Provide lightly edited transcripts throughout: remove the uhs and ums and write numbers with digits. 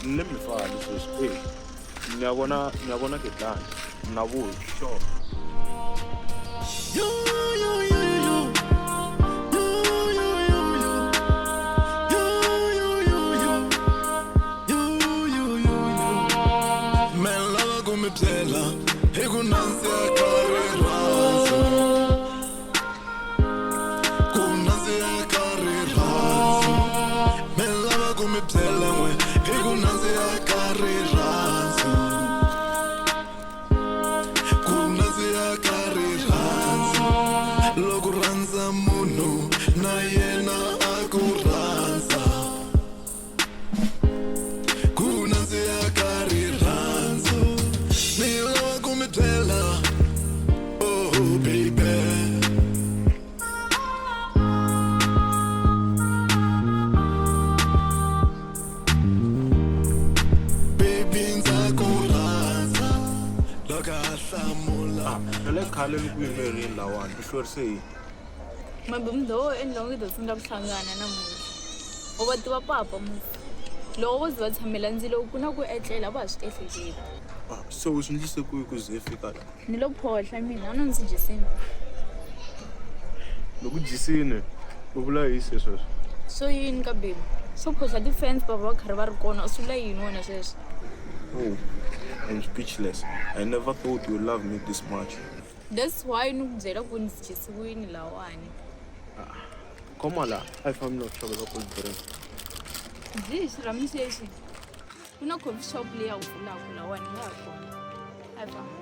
Ni le mifani sweswi e ni ya vona ni ya vona Gedlani na vuya sure. You, you, you, you. You, you, you, you. You, you, you, you. You, you, you, you. Me lava ku mi byela hi ku nandziha ka rirhandzu. Ku nandziha ka rirhandzu. Me lava ku mi byela n'we hi ku nandziha ka rirhandzu. Ku nandziha ka rirhandzu. Loko rhandza munhu na yena a ku rhandza. Ku nandziha ka rirhandzu. Ni lava ku mi byela, oh baby. Baby ndza ku rhandza. Loko a hlamula. Na le khale ni ku yimerini lawani u hlwerise yini? Mabumdo endla onge ta sungula ku hlangana namuntlha. U va tiva papa musi. Loko vo ze va tshamela ndzilo ku na ku etlela va ha swi ehleketi. Ah, se u swi endlise ku yi ku ze fika la? Ni lo phohla mina, a no ndzi dyisini. Loko dyisini u vula yini se sweswo? Swo yini ka baby? Swo phohla ti-fence papa va karhi va ri kona u swi vula yini wena sweswo? Oh, I'm speechless. I never thought you love me this much. That's why ni ku byela ku ndzi dyisiwini lawani. Khoma la, a hi fambi na ku xavela cold drink. Byi xirhami xexi. Ku na coffee shop leyi ya ku pfulaka lawani hi nga ya kona. A hi fambi.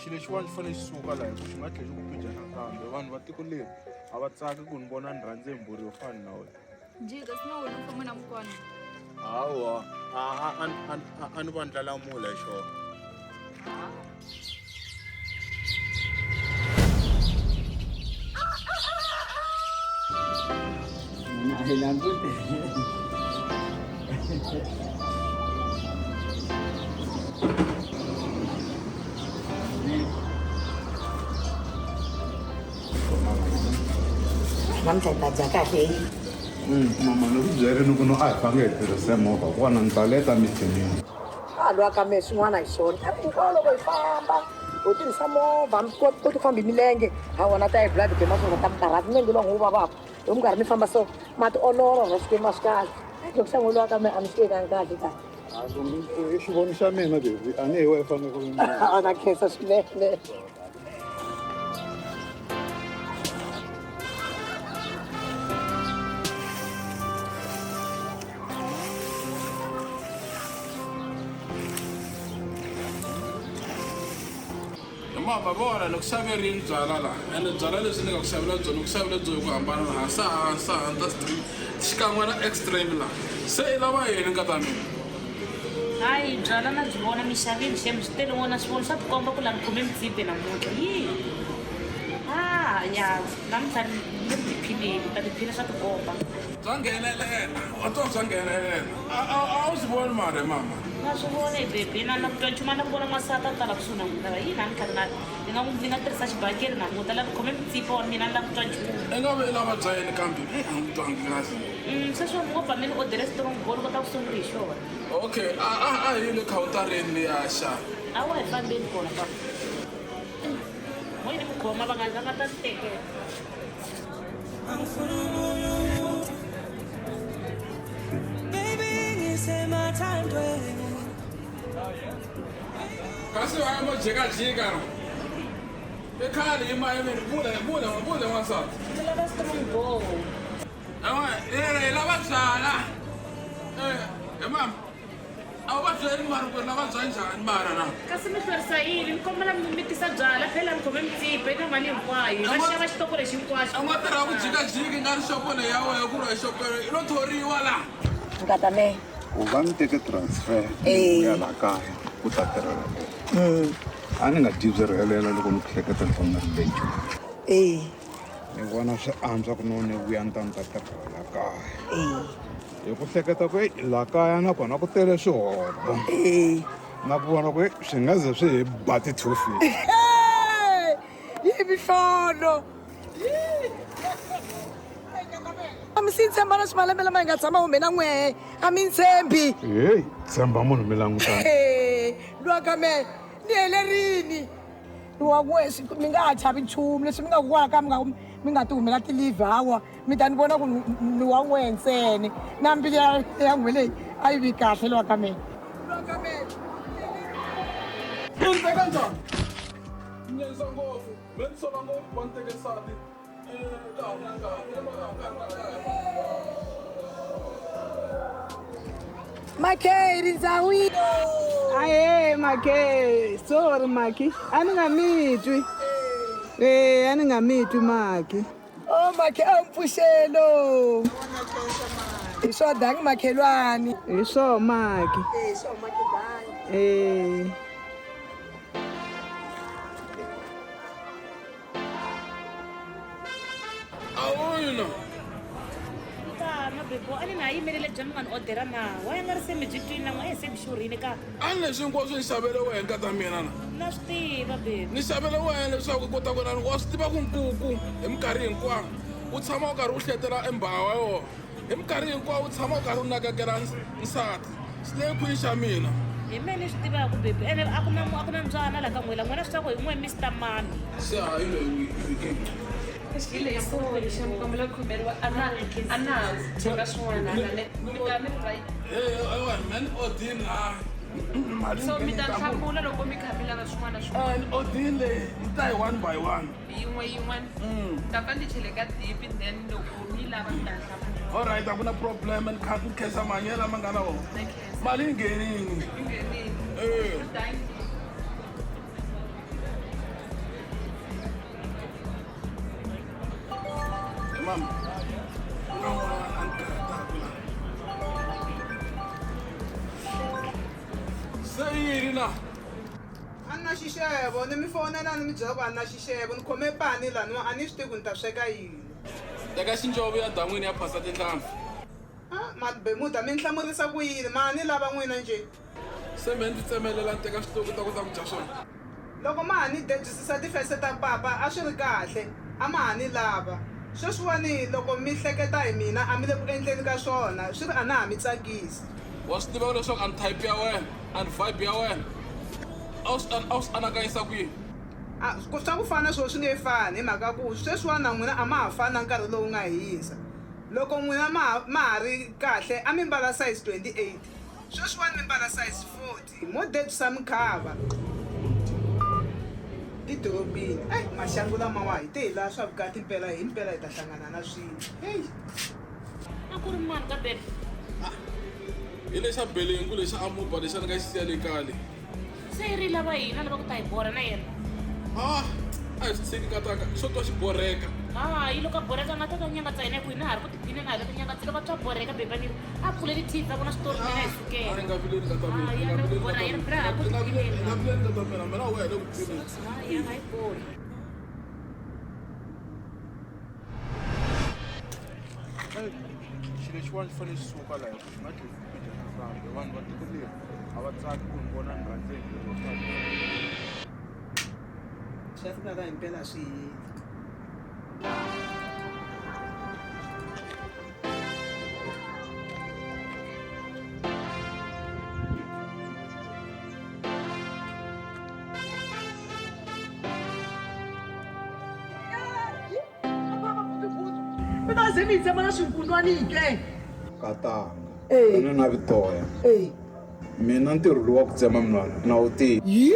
Xilo lexiwani xi fanele xi suka laha hi ku xi nga tlhela xi ku pija nakambe vanhu va tiko leri a va tsaki ku ni vona ni rhandze mbhuri yo fana na wena. Njhe kasi na wena u famba na mukwana? Hawa, a ni va ndlalamula hi xona. Namuntlha hi ta dya kahle yi. Mama ni ku byerini ku no a hi fange hi tirhise movha kona ni ta leta mithinini. A lwa ka mehe swin'wana hi swona. A hinkwayo loko hi famba ho tirhisa movha mi koti ku famba hi milenge ha wona ta hi blood ma swona ta mi karhata milenge lowu wu vavaka loko mi karhi mi famba so ma ti olova va swi ma swi kahle loko xa n'wini wa ka mehe a mi swi tekangi kahle ta. I xivono xa mina baby a ni hi wena fanele ku A na khensa swinene. Mama vona ni ku xaverini byala laha ende byala leswi ni nga ku xavela byona ku xavela byo hi ku hambana laha sa Hunter Stream xikan'we na Extreme laha se i lava yini nkata mina? Hayi byala na byi vona mixavini xem swi tele n'wana swi vona swa tikomba ku la ni khome mtsipe namuntlha yi a ya namuntlha ni le ku tiphineni ta tiphina swa tikomba. Bya nghenelela wa twa bya nghenelela a wu swi voni mara mama. Na swi vona hi baby na na ku twa nchumu na ku vona n'wansati a tala kusuhi na n'wina yini a ni karhi na ni nga ni nga tirhisa xibakeli namuntlha la ni khome mtsipa wa mina ni la ku twa nchumu. I nga ve i lava bya yini kambe a ni twangi kahle. Sweswo mi ngo pfa mi ni odele strong ball kota ku sungula hi xona. Okay a hi le khawuntareni liya xa. A wa hi fambeni kona papa. Mo yini mi khoma va nga ta ni tekela. Kasi va mo jikajika i khale yi mayimini vula vula vula n'wansati. Ni lava strong ball. Hi lava byala he mama a wu va byeli mara ku ri lava bya njhani mara na. Kasi mi hlwerisa yini ni kombela mi tisa byala phela ni khome mtsipe na mali hinkwayo va xava xitoko lexi hinkwaxo. A nga tirha ku jikajiki nga ri xopo leyi ya wena ku ri xopo i lo thoriwa laha. Nkata mehe. Ku va ni teke transfer ni vuya la kaya ku ta tirhela kona. A ni nga dyi byi rhelela loko ni ku hleketa ni famba ri late. E. Ni vona swi antswa ku no ni vuya ni ta ni ta tirha la kaya. E. Hi ku hleketa ku la kaya nakona ku tele swihobo. E. Na ku vona ku swi nga ze swi hi ba ti-250. Yi mihlolo. A mi si ntshemba na swi malembe lama hi nga tshama hume na n'wehe. A mi ntshembi. Heyi, tshemba munhu mi langutana. Lwa ka me ni helerini. Wa n'we mi nga ha chavi nchumu leswi mi nga ku kwala ka mi nga ti humela ti-leave hawa mi ta ni vona ku ni wa n'we ntsena na mbilu ya n'we leyi a yi vi kahle lwa ka mina. Lwa ka mina. I ni teka njhani? Ni nyanyisa ngopfu. Me ni sola ngopfu va ni teke nsati. Ka ha ri na nkarhi. Ka ha ri na nkarhi. Makhe rindzawini. Ahe Makhe, sorry Makhe, a ni nga mi twi. Eh, a ni nga mi twi Makhe. Oh Makhe, a mpfuxelo. Hi swo dangi makhelwani. Hi swo Makhe. Eh, swo Makhe dangi. Eh. Awina. Tana bebo a ni na yimelele bya mi nga ni odera na wa ya nga ri se mi byi twini na n'we se mi xurhile ka. A ni leswi hinkwaswo ni xavele wena nkata mina na. Na swi tiva bebe. Ni xavele wena leswaku u kota ku na wa swi tiva ku nkuku hi minkarhi hinkwayo u tshama u karhi u hletela embhawa wa wona. Hi minkarhi hinkwayo u tshama u karhi u nakekela nsati. Xi le kwihi xa mina? Hi mehe ni swi tivaka bebe ene a ku na a ku na mbyana la ka n'we la n'wina swi tiva ku hi n'we Mr Mani. Se hayi loyi Hi leyi sorry xa mi kombela ku khomeriwa a na a na ha thenga swin'wana hala ne mi ta mi ri right. Hey, ewa, me ni odini la. Mali So mi ta yi ta hlamula loko mi kha mi lava swin'wana swin'wana. Eh, ni odini leyi yi ta hi one by one. Yin'we yin'we. Ta pfa ni chele ka dipi then loko mi lava mi ta hlamula. All right, a ku na problem ni kha ni khensa mahanyelo lama nga na wona. Na khensa. Mali yi nghenini. Yi nghenini. Eh. Thank you. Hey, mama. Ku na un'wana a ni karhataka la. Se yini na? A ni na xixevo, ni mi fonela ni mi byela ku a ni na xixevo, ni khome pani laniwa a ni swi tivi ku ni ta sweka yini. Teka xinjovo ya dan'wini ya phasa tinhlampfi. Ah, Mabemuda mi ni hlamurisa ku yini? Ma ni lava n'wina njhe? Se me ndzi tsemelela ni teka switoko ta kota ku dya swona. Loko ma ha ni dejisisa tifese ta papa a swi ri kahle, a ma ha ni lava. Sweswiwani loko mi hleketa hi mina a mi le ku endleni ka swona, swi ri a na ha mi tsakisi. Wa swi tiva leswaku a ni type ya wena, a ni vibe ya wena. A wu swi a wu swi anakanyisa ku yini? A ku swa ku fana swo swi nge fani hi mhaka ku sweswiwani na n'wina a ma ha fani na nkarhi lowu nga hindza. Loko n'wina ma ha ma ha ri kahle a mi mbala size 28, sweswiwani mi mbala size 40, mo dejisa mikhava. Tidorobeni, ai maxangu lamawa hi te hi lava swa vukati mpela hi mpela hi ta hlangana na swilo. Hey. A ku ri mani ka bebe? Hi lexa belengu lexa amuba lexa ni nga xi siya le kale. Se yi ri lava yini a lava ku ta hi borha na yena? Ah, a hi swi tshiki kataka xo twa xi borheka. Ha yi loko a borheka a nga ta ta nyangatsa hina hi ku hina ha ri ku tiphineni a hi la ta nyangatsa loko a twa borheka bebe ni ri a pfuleli TV a vona switori mina hi sukela. A nga vileli ka ta mina. Ah, ya na ku borha yena phela ha ku Nga tiphineni. vileli ka ta mina, mina wehe le ku tiphineni. Hayi a nga yi borhi. Xilo lexiwani xi fanele xi suka laha hi ku xi nga tlhela xi phija nakambe. Vanhu va tiko leri a va tsaki ku ni vona ni rhandze hi ndlela yo fana. Swa ku vava himpela a swi heli. Mi ta ze mi hi tsema na swinkunwani ke? Katanga. Eh. Mina na vitoya. Eh. Mina ntirho lowu wa ku tsema minwala na wu tivi. Yi?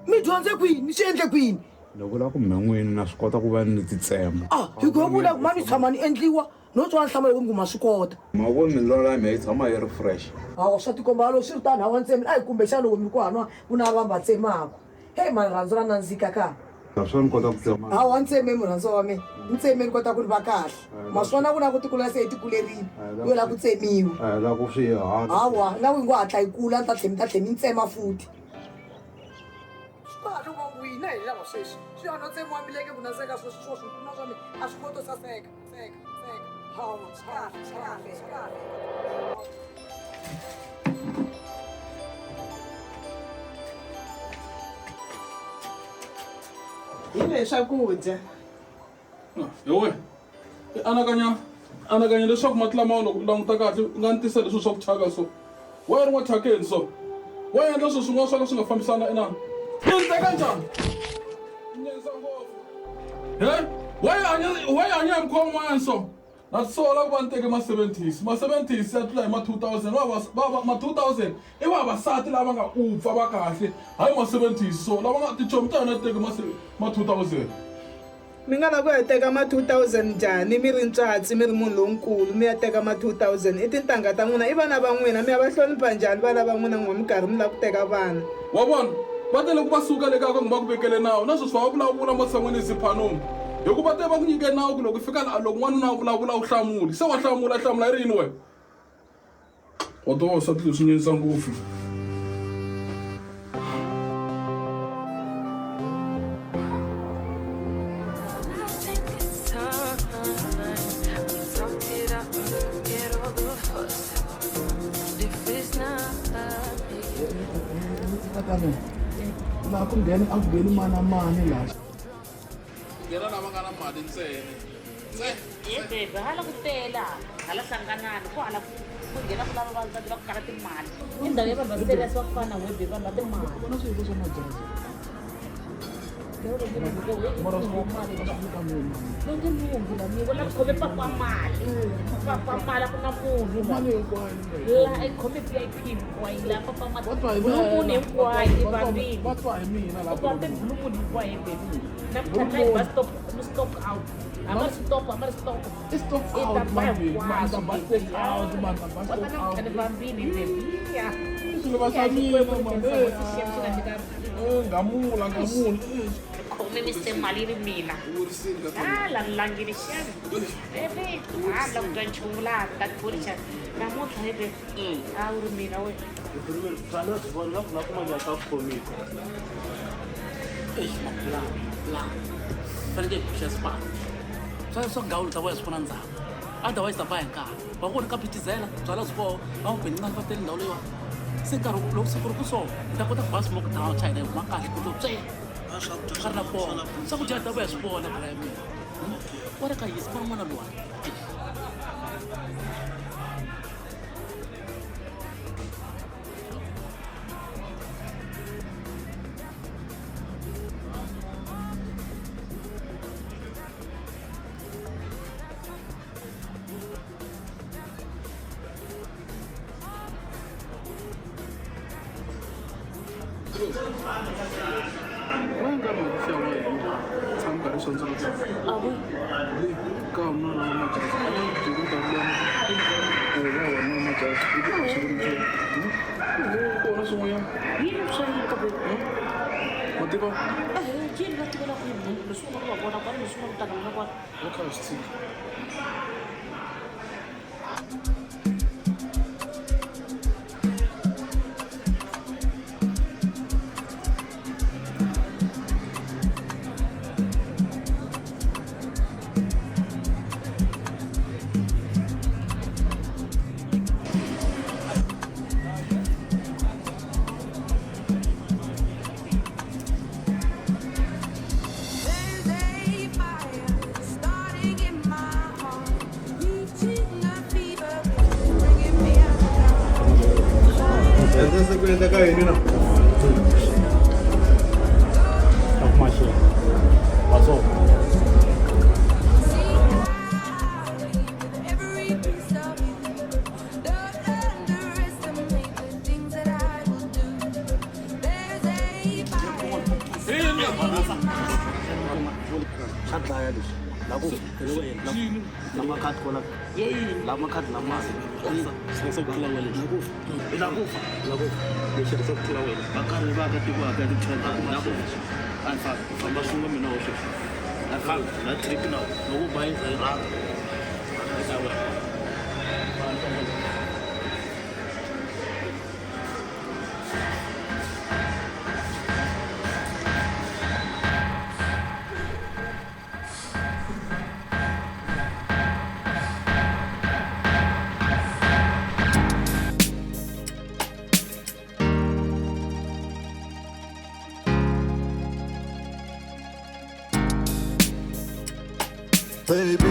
Mi dyondze kwini? Mi swi endle kwini? Ni vula ku mhe n'wini na swi kota ku va ni ti tsema. Ah, hi ku vula ku mani tshama ni endliwa no twa nhlama loko mi ku ma swi kota. Ma vona milolo ya mina yi tshama yi ri fresh. Hawa swa tikomba lo swi ri tano hawa ntsemi a hi kumbexana loko mi ku hanwa ku na vanhu va tsemaka. Hey mani rhandzu ra nandzika ka. Naswona ni kota ku tsema. Hawa ntseme murhandziwa wa mina. Ntseme ni kota ku ri va kahle. Ma swi vona ku na ku tikula se hi tikulerile. Yo la ku tsemiwa. A hi la ku swi hanya. Hawa na ku yi ngo hatla yi kula ni ta tlhela mi ta tlhela mi ntsema futhi. Hina hi lava sweswi swi onha ntsemiwa milenge ku nandzika sweswi swo swi na swa mina a swi koto saseka seka seka hawu swi kahle swi kahle swi kahle. Hi leswi swakudya. Hi wena i anakanya anakanya leswaku mati lamawa loko u languta kahle u nga ni tisa leswi swa ku thyaka so wa yi ri n'wathyakeni so wa endla swilo swin'wana swa ka swi nga fambisana inani i ni teka njhani nyanyisa ngopfu he wa yi hanya wa yi hanya hi mukhuva wun'wanyana so na sola ku va ni teke ma-seventies ma-seventies ya tlula hi ma-2000 va ma-2000 i vavasati lava nga upfa va kahle hayi ma-seventies so lava nga tichomi ta hina ti teke ma-2000. Mi nga lava ku ya teka ma 2000 njhani mi ri ntswatsi mi ri munhu lonkulu mi ya teka ma 2000 i tintangha ta n'wina i vana va n'wina mi ya va hlonipha njhani vana va n'wina n'we mi karhi mi lava ku teka vana. Wa vona, va tele ku va suka le kaya ka ku va ku vekele nawu, na sweswi va va vulavula matshan'weni ziphanoni. Hikuva va te va ku nyike nawu ku loko u fika laha loko n'wanuna a vulavula a wu hlamuli. Se wa hlamula, hlamula hi ri yini wena? Wa tiva vavasati leswi nyenyisa ngopfu. Laha ku nghena a ku ngheni mani na mani laha. Nghena lava nga na mali ntsena. Ntsena. Ye bebe hala ku tele hala hala hlanganani ku hala ku nghena ku lava vanhu va ku kala timali i ndhawu ya vanhu va serious va ku fana na webe vanhu va timali Vona swilo swa majazi. Longe lunghi la mi vona khome papa mali papa mali a ku na munhu Mali hinkwayo. la i khome VIP hinkwayo la papa mali Va twa hi blue moon hinkwayo i Va twa- vambili va twa hi mina la u vambe blue moon hinkwayo baby namuntlha na hi stop mi stop out a va ri stop a va ri stop I stop i ta out ba man, man, hinkwaswo ta ba stop out man, ta ba wa stop ta namuntlha ni out. vambini baby ya Swilo va swa mina man. Ngamula ngamula. Khome mi se mali yi ri mina a la ni langini xana bebe a la ku twa nchumu laha ta khori xana namuntlha he bebe a wu ri mina we. Eish, mapulani plan fanekele hi phuxa sipana swa swa gawulu ta vuya swi pfuna ndzhaku otherwise ta ba hi nkarhi va ku ri ka phitizela byala byi koho va n'wi beni va tele ndhawu leyiwa se nkarhi loko siku ri ku so hi ta kota ku ba smoke down china hi huma kahle ku to tswe swa ri na kona swakudya hi ta vuya swi vona phela ya mina wa ri ka yisi vona n'wana luwa. Wa nkarhi wa ku fiya wa hina tshama karhi swa ndzi le ka mna na majazi a ni byeli ta vula va wona majazi i ku swi kona swin'wanyana Yini swa yini ka bebe ma tiva yini va tivela ku yini leswi u nga va vona kwala leswi u nga ta vona kwala va kha swi tshika. There's a fire starting in my heart, reaching a fever pitch, bringing me out the dark. Endla se ku endleka yini na? Every piece of you, don't underestimate the things that I will do. There's a fire. Swa dlaya leswi la ku lama khadi kwala lama khadi lama tirhisa ku tlula wena la ku la ku fa la ku lexi tirhisa ku tlula wena va karhi va ka tiko ka tichela la ku a fa famba swin'we mina wo sweswi a fa la trip na loko bayiza yi rhanga eka wena. Baby,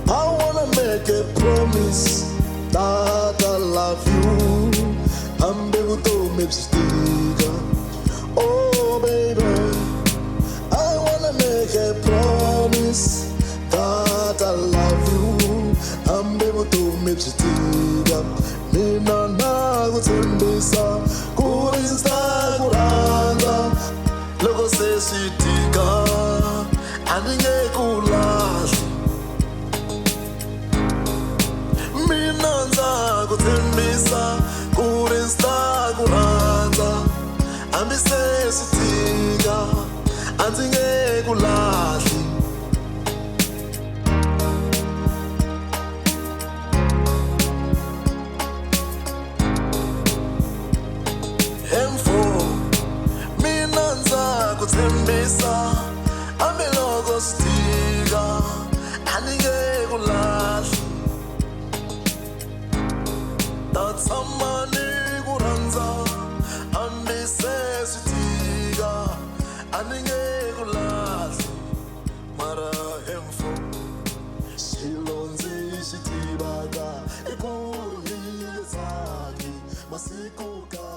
I wanna make a promise that I love you. Hambi vutomi byi tika. Oh baby, I wanna make a promise that I love you. Hambi vutomi byi tika. Mina na ku tshembisa ku ri ndzi ta ku rhandza. Loko se swi tika, a ni nge ku lahli. Mina ndza ku tshembisa ku ri ndzi ta ku rhandza. Hambi se swi tika, a ndzi nge ku lahli. M4, mina ndza ku tshembisa hambiloko swi tika, a ni nge ku lahli. Ta tshama ni ku rhandza hambi se swi tika, a ni nge ku lahli. Mara M4, xilo ndzi xi tivaka i ku ri mi nge tsaki masiku ka.